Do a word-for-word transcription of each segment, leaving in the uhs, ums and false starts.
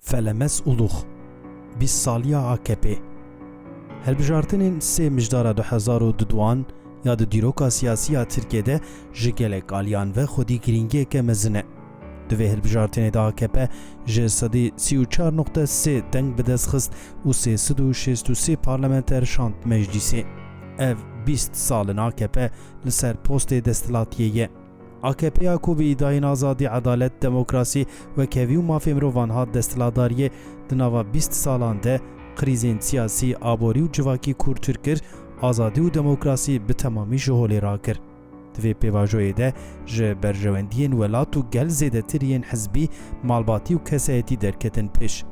Felemes Ulux, bîst saliya A K P. Hilbijartinên sê Mijdara du hezar û duduan ya di dîroka siyasî ya Tirkiyê de ji gelek aliyan ve xwedî girîngiyeke mezin e. Di vê hilbijartinê de A K P ji sedî sî û çar nokte sê deng bi dest xist û sê sed û şêst û sê parlamenter şand meclîsê. Ev bîst sal in A K P li ser postê desthilatiyê ye. A K P ya ku bi îdayên azadî, edalet, demokrasî, wekhevî û mafê mirovan hat desthilatdariyê, di nava bîst salan de krîzên siyasî, aborî û civakî kûrtir kir, azadî û demokrasî bi temamî ji holê rakir. Di vê pêvajoyê de ji berjewendiyên welat û gel zêdetir yên hizbî, malbatî û kesayetî derketin pêş.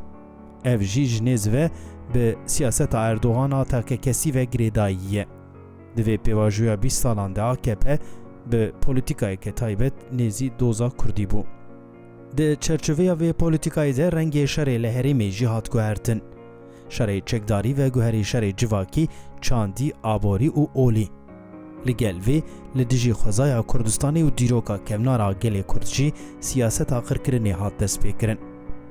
Ev jî ji nêz ve bi siyaseta Erdogan a takekesî ve girêdayî ye. Di vê pêvajoya bîst salan de A K P bi polîtîkayeke taybet nêzî doza kurdî bû. Di çerçoveya vê polîtîkayê de rengê şerê li herêmê jî hat guhertin. Şerê çekdarî veguherî şerê civakî, çandî, aborî û olî. Li gel vê, li dijî xwezaya Kurdistanê û dîroka kevnar a gelê Kurd jî siyaseta qirkirinê hat destpêkirin.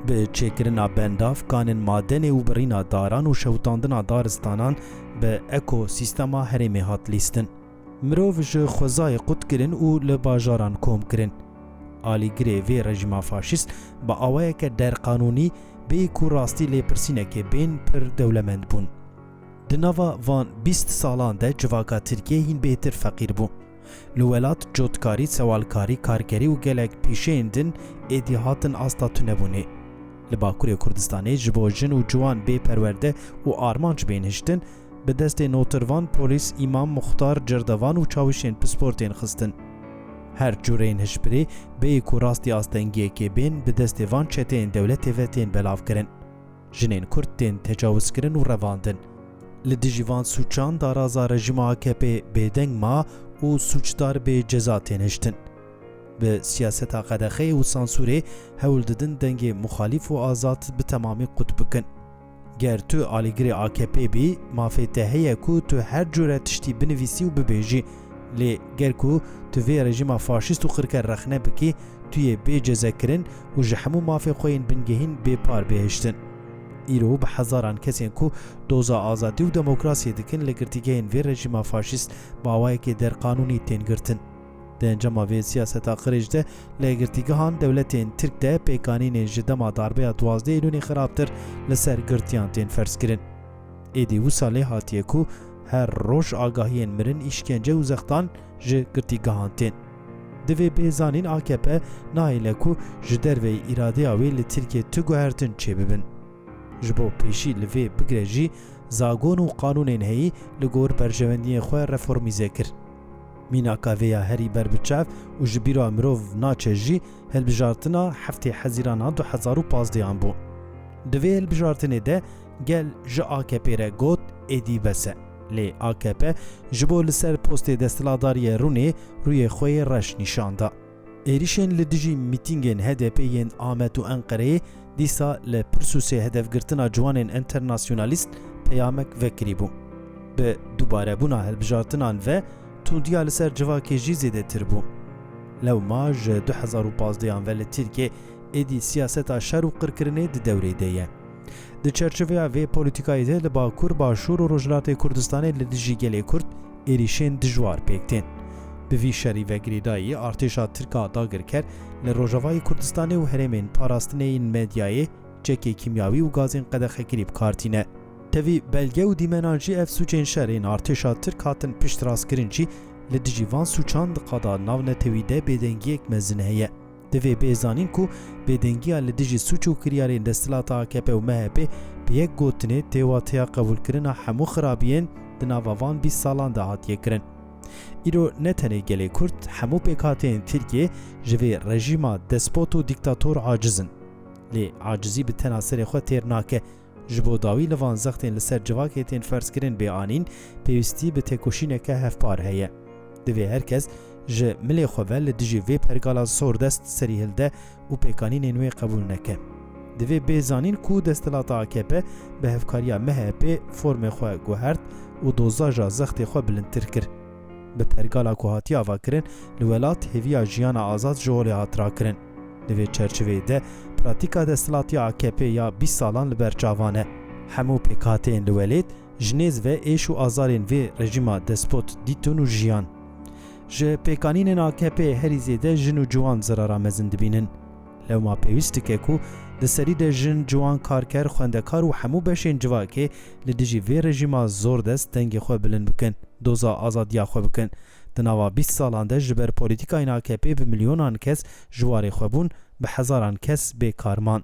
Bi çêkirina bendav, kanên madenê û birîna daran û şewitandina daristanan bi ekosîstema herêmê hat lîstin. Mirov ji xwezayê qut kirin û li bajaran kom kirin. Alîgirê vê rejîma faşîst bi awayeke derqanûnî bêyî ku rastî lêpirsînekê bên pir dewlemend bûn. Di nava van bîst salan de civaka Tirkiyê hîn bêhtir feqîr bû. Li welat cotkarî, sewalkarî, karkerî û gelek pîşeyên din êdî hatin asta tunebûnê. Li Bakurê Kurdistanê ji bo jin û ciwan bê perwerde û armanc bên hiştin, bi destê notirvan, polîs, îmam, muxtar, cerdevan û çawişên pispor tên xistin. Her cûreyên hişbirê bêyî ku rastî astengiyekê bên, bi destê van çeteyên dewletê ve tên belavkirin. Jinên Kurd tên tecawizkirin û revandin. Li dijî van sûçan daraza rejîma A K P bêdeng ma û sûcdar bê ceza tên hiştin. Bi siyaseta qedexeyê û sansûrê hewl didin dengê muxalîf û azad bi temamî qut bikin. Ger tu alîgirê A K P bî, mafê te heye ku tu her cure tiştî binivîsî û bibêjî. Lê ger ku tu vê rejîma faşîst û qirker rexne bikî, tu yê bê cezekirin û ji hemû mafê xwe yên bingehîn bê par bê hiştin. Îro bi hezaran kesên ku doza azadî û demokrasiyê dikin li girtîgehên vê rejîma faşîst bi awayekê derqanûnî tên girtin. Di encama vê siyaseta qirêj de li girtîgehan dewletên Tirk de pêkanînên ji dema darbeya duwazdeh Eylûlê xirabtir li ser girtiyan tên ferzkirin. Êdî wisa lê hatiye ku her roj agahiyên mirin, îşkence û zextan ji girtîgehan tên. Divê bê zanîn A K P nahêle ku ji derveyî îradeya wê li Tirkiyê tu guhertin çêbibin. Ji bo pêşî li vê bigire jî zagon û qanûnên heyî li gor berjewendiyên xwe reformîze kir. Mînaka vê ya herî berbiçav û ji bîra mirov naçe jî hilbijartina heftê Hezîrana du hezar û pazdeh an bû. Di vê hilbijartinê de gel ji A K P re got, êdî bes e. Lê A K P ji bo li ser postê desthilatdariyê rûnê rûyê xwe yê reş nîşan da. Êrîşên li dijî mîtîngên H D P yên Amed û Enqereyê dîsa li Pirsûsê hedefgirtina ciwanên enternasyonalîst peyamek vekirî bû. Bi dubarebûna hilbijartinan ve tundiya li ser civakê jî zêdetir bû. Lewma ji du hezar û pazdeh an ve li Tirkiyê êdî siyaseta şer û qirkirinê di dewrê de ye. Di çerçeveya vê polîtîkayê de li Bakur, Başûr û Rojhilatê Kurdistanê li dijî gelê Kurd êrîşên dijwar pêk tên. Bi vî şerî ve girêdayî artêşa Tirk a dagirker li Rojavayê Kurdistanê û herêmên parastinê yên medyayê çekê kîmyawî û gazên qedexekirî bi kar tîne. Tevî belge û dîmenan jî ev sûcên şer ên artêşa Tirk hatin piştrastkirin jî li dijî van sûcan di qada navnetewî de bêdengiyek mezin heye. Divê bê zanîn ku bêdengiya li dijî sûc û kiryarên desthilata A K P û M H P bi yek gotinê tê wateya qebûlkirina hemû xirabiyên di nava van bîst salan de hatiye kirin. Îro ne tenê gelê Kurd, hemû pêkhateyên Tirkiyê ji vê rejîma despot û dîktator aciz in. Lê acizî bi tena serê xwe têr nake. Ji bo dawî li van zextên li ser civakê tên ferzkirin bê anîn, pêwîstî bi têkoşîneke hevpar heye. Divê her kes ji milê xwe ve li dijî vê pergala sordest serî hilde û pêkanînên wê qebûl neke. Divê bê zanîn ku desthilata A K P bi hevkariya M H P formê xwe guhert û dozaja zextê xwe bilindtir kir. Bi pergala ku hatiye avakirin, li welat hêviya jiyana azad ji holê hat rakirin. Di vê çerçeveyê de Pratîka desthilatiya A K P ya bîst salan li ber çavan e. Hemû pêkhateyên li welêt ji nêz ve êş û azarên vê rejîma despot dîtin û jiyan. Ji pêkanînên A K P herî zêde jin û ciwan zirara mezin dibînin. Lewma pêwîst dike ku di serî de jin, ciwan, karker, xwendekar û hemû beşên civakê li dijî vê rejîma zordest dengê xwe bilind bikin, doza azadiya xwe bikin. Di nava bîst salan de ji ber polîtîkayên A K P bi milyonan kes ji warê xwe bûn, bi hezaran kes bêkar man.